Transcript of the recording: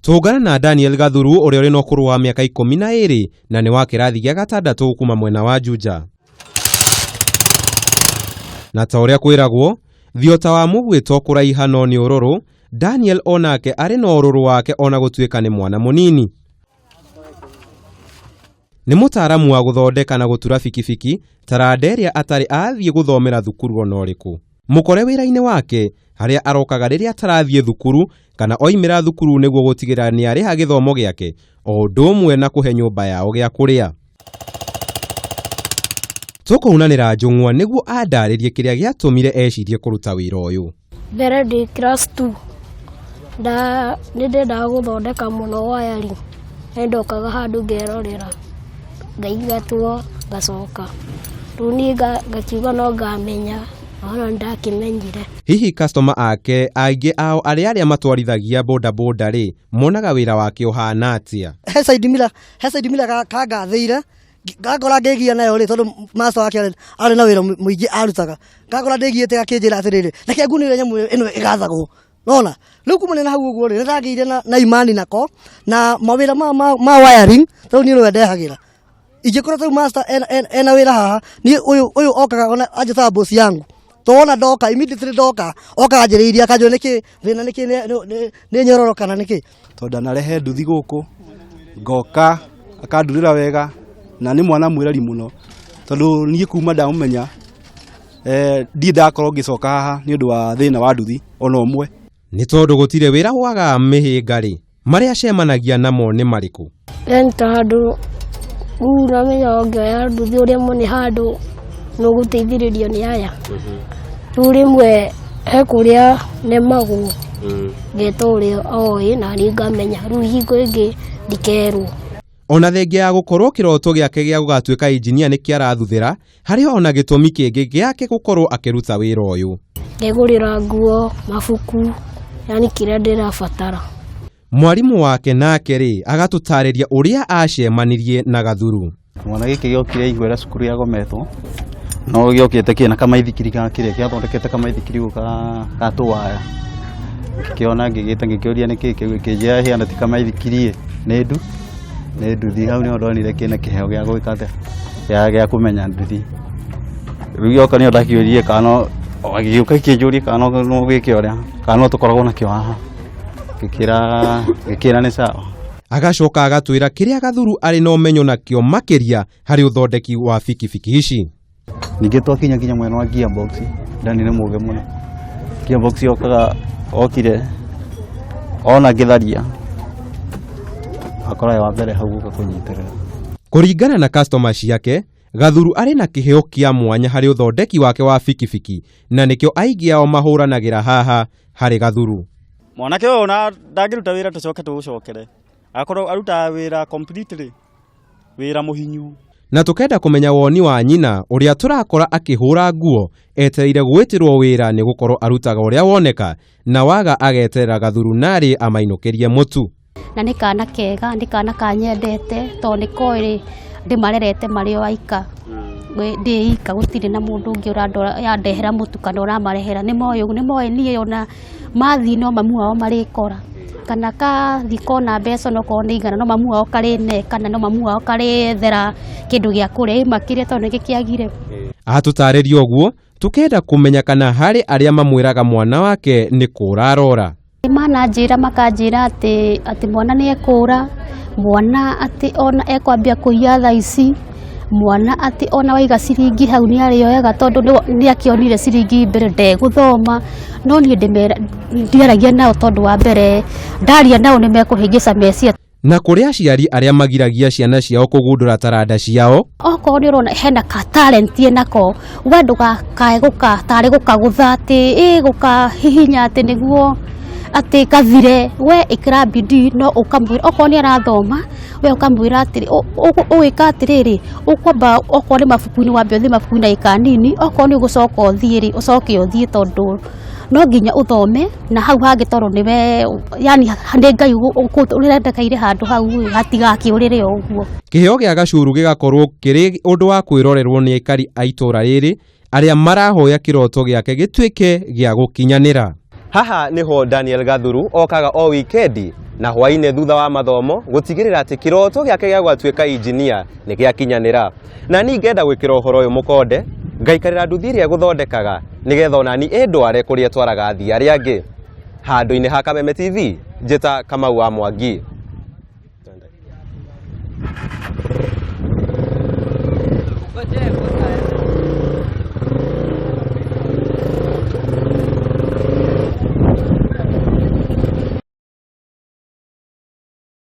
Tũngana na Daniel Gathuru ũrĩa ũrĩ na ũkũrũ wa mĩaka 12 na nĩ wa kĩrathi gĩa gatandatũ kuma mwena wa Juja. Na ta ũrĩa kwĩragwo, thiota wa mũguĩ to kũraiha no nĩ ũrũrũ, Daniel onake arĩ na ũrũrũ wake ona gũtuĩka nĩ mwana mũnini. Nĩ mũtaaramu wa gũthondeka na gũtura bikibiki, taranda ĩrĩa atarĩ athiĩ gũthomera thukuru ona ũrĩkũ. Mũkore wĩra-inĩ wake, harĩa arokaga rĩrĩa atarathiĩ thukuru kana oimĩra thukuru nĩguo gũtigĩrĩra nĩ arĩha gĩthomo gĩake, o ũndũ ũmwe na kũhe nyũmba yao gĩa kũrĩa. Tũkũunanĩra njũng'wa nĩguo andarĩrie kĩrĩa gĩatũmire ecirie kũruta wĩra ũyũ. Mbere ndĩ class 2 nĩ ndendaga gũthondeka mũno wiring, nĩ ndokaga handũ ngerorera ngaingatwo ngacoka. Rĩu niĩ ngakiuga no ngamenya ona nĩ ndakĩmenyire. Hihi customer ake aingĩ ao arĩa arĩa matwarithagia boda boda rĩ monaga wĩra wake ũhana atĩa? He side mirror, he side mirror kangathĩire ngakora ngĩgia nayo rĩ, tondũ master wake arĩ na wĩra mũingĩ arutaga, ngakora ndĩgiĩte akĩnjĩra atĩrĩrĩ, reke ngunĩre nyamũ ĩno ĩgathagwo. Nona rĩu kumania na hau ũguo rĩ, nĩndagĩire na imani nako na mawĩra ma wiring, tondũ niĩ nĩwe ndehagĩra. Ingĩkorwo tarĩu master ena wĩra haha, niĩ ũyũ okaga ona anjĩtaga boss yangu. To wona ndoka, immediately ndoka, okaga anjĩrĩirie akanjũria nĩkĩ thĩna nĩkĩ nĩ nyororo kana nĩkĩ. Tondũ ndanarehe nduthi gũkũ, ngoka akandurĩra wega, na nĩ mwana mwĩreri mũno, tondũ niĩ kuma ndamũmenya, ndirĩ ndakorwo ngĩcoka haha nĩ ũndũ wa thĩna wa nduthi ona ũmwe. Nĩ tondũ gũtirĩ wĩra wagaga mĩhĩnga rĩ, marĩa acemanagia namo nĩ marĩkũ? Yaani ta handũ rĩu ũramenya ũngĩoya nduthi ũrĩmwo nĩ handũ nĩ ũgũteithĩrĩrio nĩ aya. Rĩu rĩmwe he kũrĩa nemagwo ngeta ũrĩa oĩ na niĩ ngamenya, rĩu hingo ĩngĩ ndikerwo. Ona thengia ya gũkorwo kĩroto gĩake gĩa gũgatuĩka injinia nĩ kĩarathuthĩra, harĩ ona gĩtũmi kĩngĩ gĩake gũkorwo akĩruta wĩra ũyũ. Ngegũrĩra nguo, mabuku, yaani kĩrĩa ndĩrabatara. Mwarimũ wake nake rĩ agatũtarĩria ũrĩa acemanirie na Gathuru. Mwana gĩkĩ gĩokire igwera cukuru ya Gometwo, no gĩokĩte kĩna kamaithikiri ga kĩrĩa gĩathondekete kamaithikiri gũka ga tũwaya. Ngĩkĩona ngĩgĩta ngĩkĩũria nĩkĩ kĩu, gĩkĩnjĩra hĩana ti kamaithikiri ĩ, nĩ ndu, nĩ nduthi. Hau nĩho ndonire kĩna kĩheo gĩa gwĩka atĩa, gĩa kũmenya nduthi. Rĩu gĩoka nĩho ndakĩũririe kana no, gĩgĩũka gĩkĩnjũria kana no gĩke ũrĩa, kana no tũkoragwo nakĩo haha. Ngĩkĩra nĩ sawa. Agacoka agatwĩra kĩrĩa Gathuru arĩ na ũmenyo nakĩo makĩria harĩ ũthondeki wa bikibiki ici. Ningĩ twakinya nginya mwena wa gearbox, Dani nĩ mũgĩ mũno. Gearbox yokaga okire ona ngĩtharia akora ye wa mbere hau gũka kũnyitĩrĩra. Kũringana na customer ciake, Gathuru arĩ na kĩheo kĩa mwanya harĩ ũthondeki wake wa bikibiki na nĩkĩo aingĩ ao mahũranagĩra haha harĩ Gathuru. Mwanake ũyũ ona ndangĩruta wĩra tũcoke tũũcokere, akorwo arutaga wĩra completely, wĩra mũhinyu. Na tũkenda kũmenya woni wa nyina ũrĩa tũrakora akĩhũra nguo etereire gwĩtĩrwo wĩra nĩ gũkorwo arutaga ũrĩa woneka na waga ageterera Gathuru narĩ amainũkĩrie mũtu. Na nĩ kana kega, nĩ kana kanyendete tondũ nĩ koĩ ndĩmarerete marĩ o aika. Ndĩ ika gũtirĩ na mũndũ ũngĩ ũrandehera mũtu kana ũramarehera. Nĩ moĩ ũguo, nĩ moĩ niĩ ona mathiĩ no mamu wao marĩkora. Kana kathiĩ kona mbeca onokorwo nĩ igana no mamu wao karĩne kana no mamu wao karĩethera kĩndũ gĩa kũrĩa. Ĩ makĩria tondũ nĩ gĩkĩagire. Atũtarĩria ũguo, tũkenda kũmenya kana harĩ arĩa mamwĩraga mwana wake nĩ kũra arora. Mananjĩra makanjĩra atĩ mwana nĩ ekũra, mwana atĩ ona ekwambia kũiya thaa ici, mwana atĩ ona waiga ciringi hau nĩ arĩoyaga tondũ nĩ akĩonire ciringi mbere ndegũthoma. No niĩ ndĩmera ndiaragia nao tondũ wa mbere ndaria nao nĩ mekũhĩngĩca meciria. Na kũrĩ aciari arĩa magiragia ciana ciao kũgundũra taranda ciao. Okorwo nĩ ũrona hena ka talent enako, we ndũgakae gũka tarĩ gũkagũtha atĩ ĩ gũkahihinya atĩ nĩguo atĩ gathire. We ĩkĩra bidii no ũkamwĩra okorwo nĩ arathoma we ũkamwĩra atĩrĩ ũgwĩka atĩrĩrĩ, ũkwamba okorwo nĩ mabuku-inĩ wambe ũthiĩ mabuku-inĩ ndagĩka nini, okorwo nĩ ũgũcoka ũthiĩ rĩ, ũcoke ũthiĩ tondũ no nginya ũthome na hau hangĩ tondũ nĩwe yani nĩ Ngai ũrendekeire handũ hau ĩ, hatigakĩũrĩre o ũguo. Kĩheo gĩa Gacuru gĩgakorwo kĩrĩ ũndũ wa kwĩrorerwo nĩ aikari a itũũra rĩrĩ arĩa marahoya kĩroto gĩake gĩtuĩke gĩa gũkinyanĩra. Haha nĩho Daniel Gathuru okaga o wikendi Na hwainĩ thutha wa mathomo gũtigĩrĩra atĩ kĩroto gĩake gĩa gũgatuĩka injinia nĩ gĩakinyanĩra. Na niĩ ngenda gwĩkĩra ũhoro ũyũ mũkonde, ngaikarĩra nduthi ĩrĩa ĩgũthondekaga nĩgetha onani ĩndware kũrĩa ĩtwaraga athii arĩa angĩ. Handũ-inĩ ha Kameme TV, njĩta Kamau wa Mwangi.